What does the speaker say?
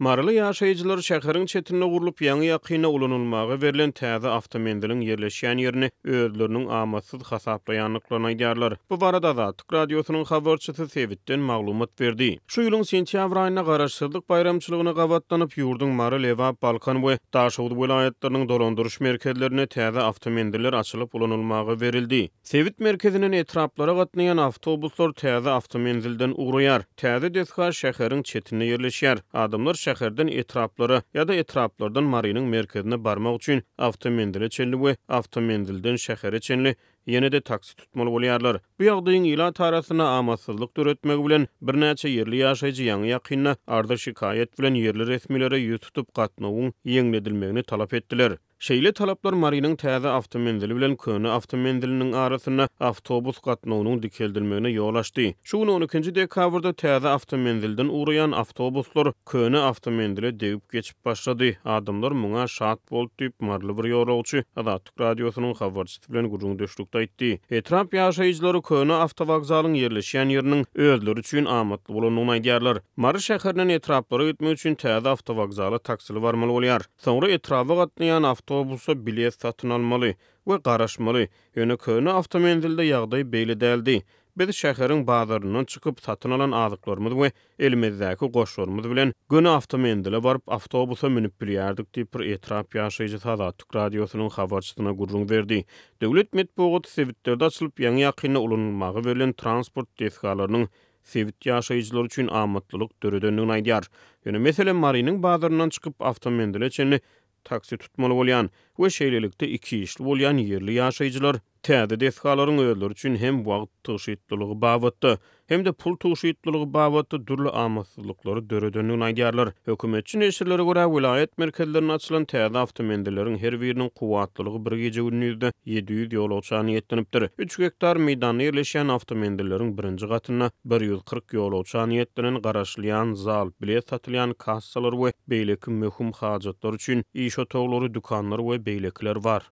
Maryly ýaşaýjylar şäheriň çetinde gurlup, ýaňy-ýakynda ulanylmaga berlen täze awtomenziliň ýerleşýän ýerini özleriniň amatsyz hasaplaýandyklaryny aýdýarlar. Bu barada Azatlyk Radiosynyň habarçysy sebitden maglumat berdi. Şu ýylyň sentýabr aýynda Garaşsyzlyk baýramçylygyna gabatlanyp, ýurduň Mary, Lebap, Balkan we Daşoguz welaýatlarynyň dolandyryş merkezlerinde täze awtomenziller açylyp ulanylmaga berildi. Sebit merkezinden etraplara gatnaýan awtobuslar täze awtomenzilden ugraýar. Täze desga şäheriň çetinde ýerleşýär. Adamlar şäherden etraplara ýa-da etraplardan Marynyň merkezine barmak üçin awtomenzile çenli we awtomenzilden şähere çenli ýene-de taksi tutmaly bolýarlar. Bu ýagdaýyň ilat arasynda amatsyzlyk döretmegi bilen, birnäçe ýerli ýaşaýjy ýaňy-ýakynda arza-şikaýat bilen ýerli resmilere ýüz tutup, gatnawyň ýeňledilmegini talap etdiler. Şeýle talaplar Marynyň täze awtomenzili bilen köne awtomenziliniň arasynda awtobus gatnawynyň dikeldilmegine ýol açdy. Şu gün on ikinji dekabrda täze awtomenzilden ugraýan awtobuslar köne awtomenzile degip geçip başlady. Adamlar muňa şat boldy diýip, maryly bir ýolagçy Azatlyk Radiosynyň habarçysy bilen gürrüňdeşlikde aýtdy. Etrap ýaşaýjylary köne awtowokzalyň ýerleşýän ýeriniň özleri üçin amatly bolandygyny aýdýarlar. Mary şäherinden etraplara gitmek üçin täze awtowokzala taksili barmaly bolýar. Soňra etraba gatnaýan awtobusa bilet satyn almaly we garaşmaly. Ýöne köne awtomenzilde ýagdaý beýle däldi. Biz şäheriň bazaryndan çykyp, satyn alan azyklarymyz we elimizdäki goşlarymyz bilen göni awtomenzile baryp, awtobusa münüp bilýärdik diýip, bir etrap ýaşaýjysy Azatlyk Radiosynyň habarçysyna gürrüň berdi. Döwlet metbugaty sebitlerde açylyp, ýaňy-ýakynda ulanylmaga berlen transport desgalarynyň sebit ýaşaýjylary üçin amatlylyk döredendigini aýdýar. Ýöne, meselem, Marynyň bazaryndan çykyp, awtomenzile çenli taksi tutmaly bolýan we şeýlelikde iki işli bolýan ýerli ýaşaýjylar täze desgalaryň özleri üçin hem wagt tygşytlylygy babatda, hem-de pul tygşytlylygy babatda dürli amatsyzlyklary döredendigini aýdýarlar. Hökümetçi neşirlere görä, welaýat merkezlerinde açylan täze awtomenzilleriň her biriniň kuwwatlylygy bir gije-gündizde 700 ýolagça niýetlenipdir. Üç gektar meýdanda ýerleşýän awtomenzilleriň birinji gatynda 140 ýolagça niýetlenen garaşylýan zal, bilet satylýan kassalar we beýleki möhüm hajatlar üçin iş otaglary, dükanlar we beýlekiler bar.